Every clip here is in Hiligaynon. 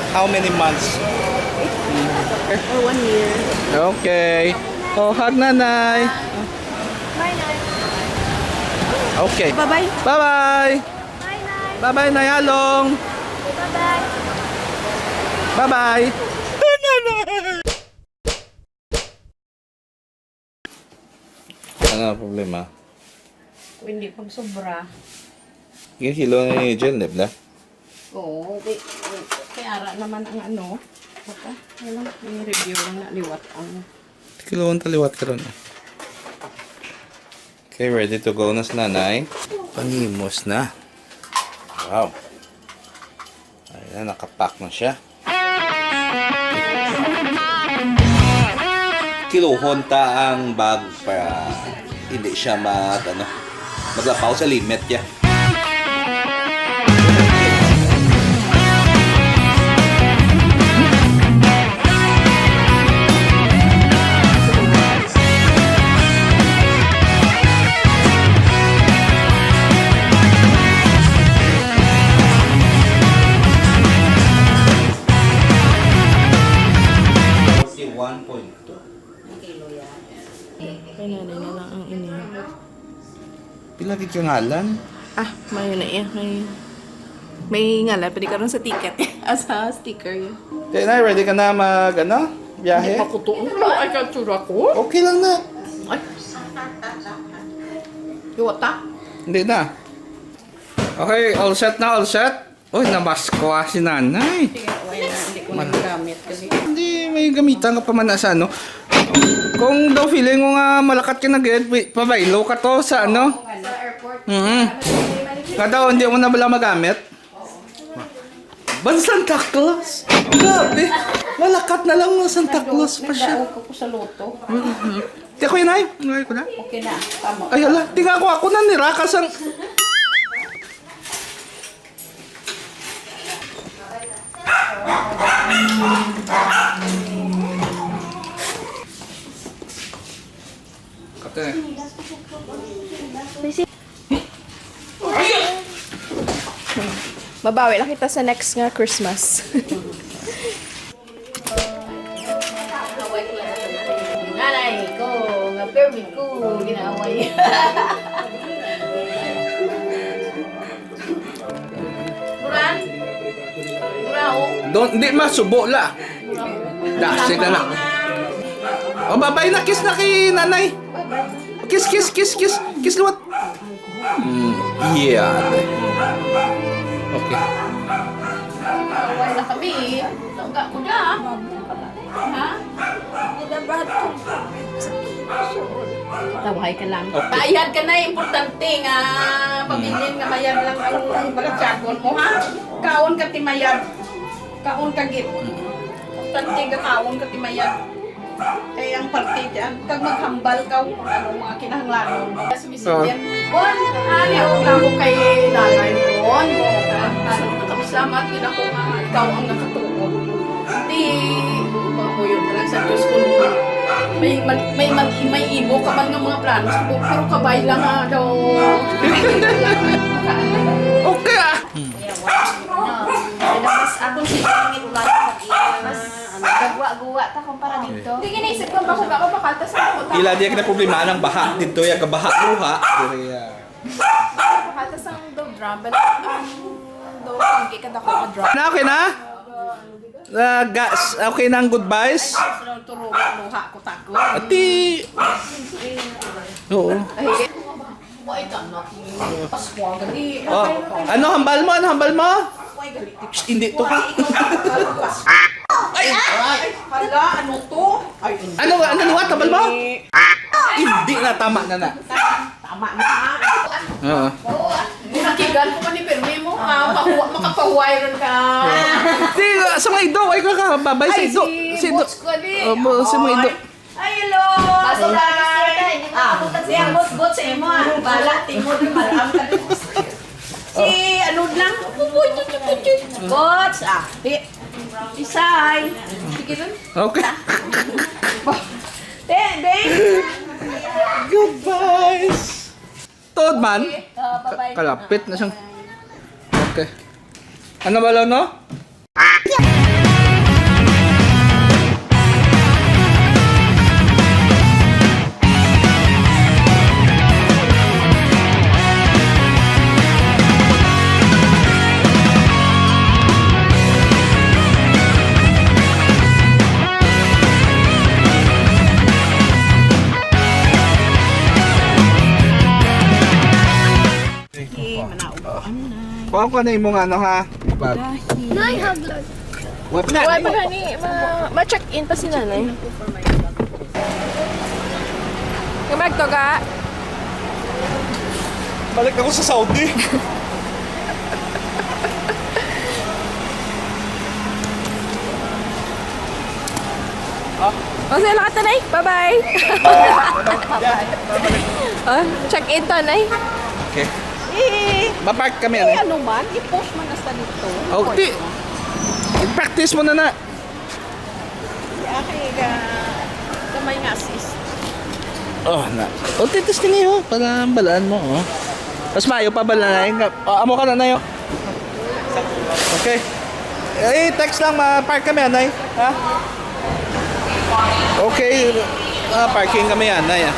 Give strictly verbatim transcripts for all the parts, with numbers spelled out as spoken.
How many months? Or one year. Okay. Oh, hug, Nanay. Bye, Nay. Okay. Bye-bye. Bye-bye. Bye, Nay. Bye-bye, Nay Along. Bye-bye. Bye-bye. Ano ang problema? Kung hindi pag sobra. Yung kilo ni Jen, di ba? Oo, di, kaya ara naman ang ano. Baka, ano, yung review lang na liwat ang Kiluon ta liwat karon. Okay, ready to go na si Nanay. Panimos na. Wow. Ayan, nakapack na siya. Kiluhon ta ang bag para hindi siya mag, ano, maglapaw sa limit niya. Forty-one point two. Kay nanay na lang ang ini. Pila gid ka ngalan? Ah, mayo na iya. May, may ngalan. Pwede karon sa ticket. Ah, sa sticker yun. Di na, ready ka na mag, ano, biyahe? Makutuon mo ay ka tsura ko. Okay lang na. Ay. Iwata? Hindi na. Okay, all set na, all set. Uy, namaskwa si nanay. Sige, okay na. Hindi ko na gamit kasi. Hindi, may gamitan ka pa man na sa ano. Kung daw feeling mo nga malakat ka na gid, wi- pabaylo ka to sa ano. Sa airport. Mm. Nga daw, hindi mo na bala magamit. Ban Santa Claus. Grabe. Malakat na lang mo Santa Claus pa siya. Nagdaog ko sa loto. Di ako yun ay. Ay, ko na. Okay na. Tama. Ay, hala. Di nga ako, ako na nirakas ang... Kate. Mabawi lang kita sa next nga Christmas. Nanay ko, nga permit ko, ginaaway. Kuran? Kurao? Don't, di masubo la. Dasig na lang. O, babay na, kiss na kay nanay. Kiss, kiss, kiss, kiss. Kiss liwat. Mm, yeah. Okay. Wala kami. Tawag ko na. Ha? Tawhay ka lang. Okay. Bayad ka na, importante nga pabilin nga mayad lang ang balatyagon mo, ha? Kaon ka ti mayad. Kaon ka gid. Importante nga kaon ka ti mayad. Kay ang parte dyan, kag maghambal ka kung ano mga kinahanglanon. Kasi Mister Ah. Jen, Bon, ani ako lang ko kay nanay mo. Bon, salamat gid ako nga ikaw ang nakatuon. Di, mahuyo na lang sa Diyos kung may, may, may, may, may ibo ka man nga mga plano sa buhok, pero kabay lang nga daw. Okay ah. Mas ako si Pangit Vlog. Mas gagwa-guwa ta kumpara dito. Hindi ginaisip ko ba kung ako makata sa ako. Ila di na problema ang baha dito ya kabaha luha. Diri, ah. Makata sa ang daw drum, but ang daw pangki ka dako ang drum. Na, okay na? Ah, gas, okay na ang goodbyes? Turugo, luha ko tako. Ati. Oo. Why ka na? Pasko, gali. Oh, ano hambal mo? Ano hambal mo? Shh, hindi to ha. Ay, hala, ano to? Ay, Ano, ano liwat hambal mo? Hindi na, tama na na. Tama na. Oo. Nakigan ko pa ni Permi mo, ah, makuha, makapahuway ron ka. Di, sa mga ido, ay ka, ka, babay sa ido. Si ido. Boots ko, di. Oh, bo-, si mga ido. Ay, hello! Basta lang. Ah, siya, boots, boots sa imo, ah. Bala, tingog, malaam ka din. Si, ano lang? Boots, ah. Di, Isay. Sige dun. Okay. Te, babe. Goodbyes. Tuod man. Ah, bye-bye. Kalapit na siyang. Okay. Ano ba, no? Ako na imong ano, ha? Bag. Nay, haglag. Web na. Web na ni, ma, ma-check in pa si nanay. Kamag to ka? Balik ako sa Saudi. O, sige, lakat na, nay. Bye-bye. Oh, check in to, nay. Okay. Eh, Ma-park kami, eh, ano? Ano man, i-push man hasta dito. Oh, di. I-practice mo na na. Di, okay, ga-, gamay nga assist. Oh, na. O, titis kini, oh, para balaan mo, oh. Mas maayo pa bala na, eh, nga, oh, amo ka na, nay, oh. Okay. Eh, text lang, ma-park kami, anay. Ha? Okay. Ah, parking kami, anay, ah.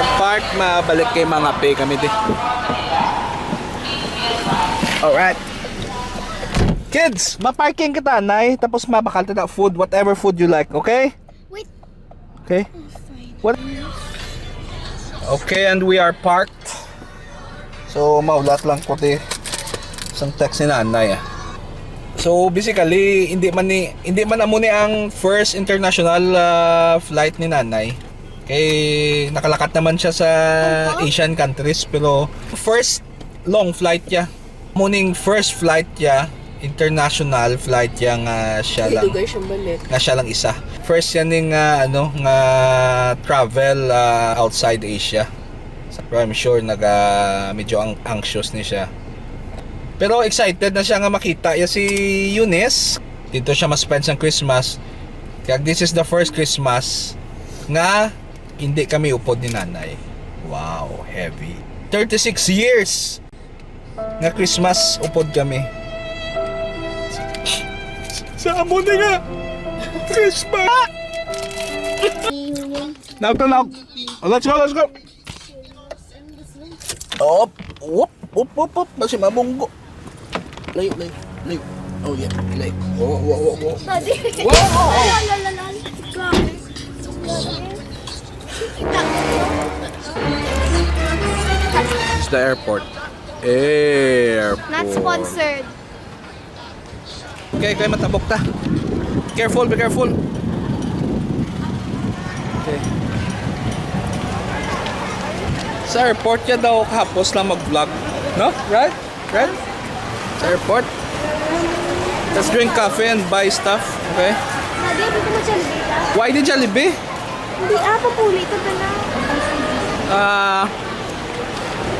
Pag-park, mabalik kay mga pay kami, di. Alright. Kids, ma-parking kita, anay. Tapos mabakal ta food, whatever food you like, okay? Wait. Okay. Oh, fine. What? Okay, and we are parked. So, maulat lang ko ti sang text ni nanay, ah. So, basically, hindi man ni, hindi man amo ni ang first international, ah, flight ni nanay. Kay nakalakat naman siya sa Asian countries, pero first long flight niya. Muning first flight niya, international flight niya nga siya lang, Dugay siyang balik. Nga siya lang isa. First yan ning, ah, ano, nga travel, ah, outside Asia. Pero I'm sure naga, medyo ang, anxious ni siya. Pero excited na siya nga makita ya si Eunice. Dito siya ma-spend sang Christmas. Kaya this is the first Christmas nga hindi kami upod ni nanay. Wow, heavy. Thirty-six years nga Christmas upod kami. Sa amo na nga Christmas. Now to now. Oh, let's go, let's go. Op, whoop, whoop, whoop, whoop. Basi mabunggo. Layo, layo, layo. Oh, yeah, layo. Oh, wow, wow, wow. Daddy. Wow, wow, wow. Ay, ay, ay, ay, ay. Grabe. Grabe. It's the airport. Airport. Not sponsored. Okay, kay matabok ta. Careful, be careful. Okay. Sa airport ya daw kahapos lang mag-vlog, no? Right? Right? Sa airport. Let's drink coffee and buy stuff, okay? Daddy, dito mo Jollibee ka? Why the Jollibee? Hindi, ah, papuli ito na. Ah,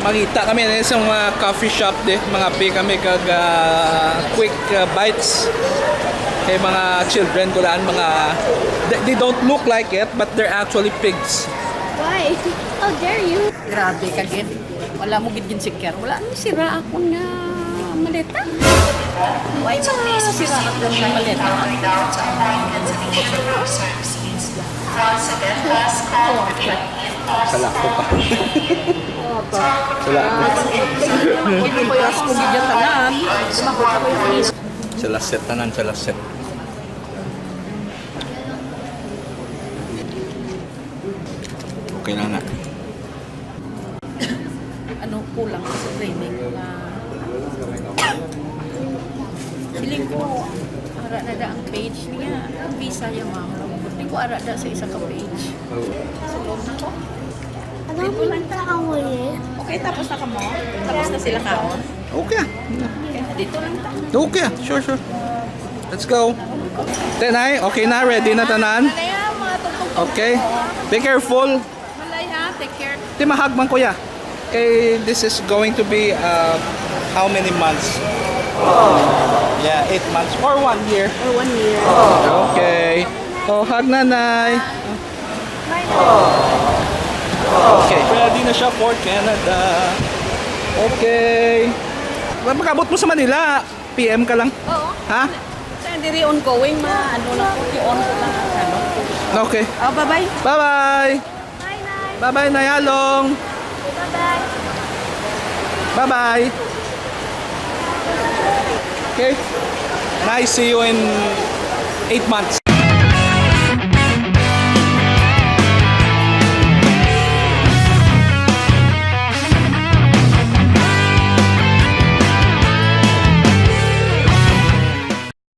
mangita kami na sa mga coffee shop, di, mga pi kami kag, ah, quick, ah, bites. Kay mga children ko daan, mga, they, they don't look like it, but they're actually pigs. Why? How dare you? Grabe ka, gid. Wala mo gid ginsikir. Wala nang sira akon nga maleta. Why ba sira akon nga maleta? Sala ko pa. Sala ko. Ginapuyas mo gid yung tanan. Sa laset, tanan sa laset. Okay lang na. Ano, kulang sa training nga. Feeling ko, ara na da ang page niya. Ang visa niya, ma'am. Feeling ko, ara da sa isa ka page. Sulod na ko. Ano ang pinunta ka mo eh? Okay, tapos na ka mo? Tapos na sila kaon? Okay. Dito lang ta. Okay, sure, sure. Let's go. Tenay, okay na? Ready na tanan? Ano yan, mga tugtog-tugtog? Okay. Be careful. Malay ha, take care. Di mahag man, kuya. Okay, this is going to be, uh, how many months? Yeah, eight months or one year. Or one year. Okay. Oh, hug, nanay. Okay. Ready na siya for Canada. Okay. Wa, pag-abot mo sa Manila, P M ka lang. Oo. Ha? Sa diri ongoing, ma, ano lang po, i-on ko lang ang ano. Okay. Oh, bye-bye. Bye-bye. Bye, Nay. Bye-bye, Nay Along. Bye-bye. Bye-bye. Okay. Nay, see you in eight months.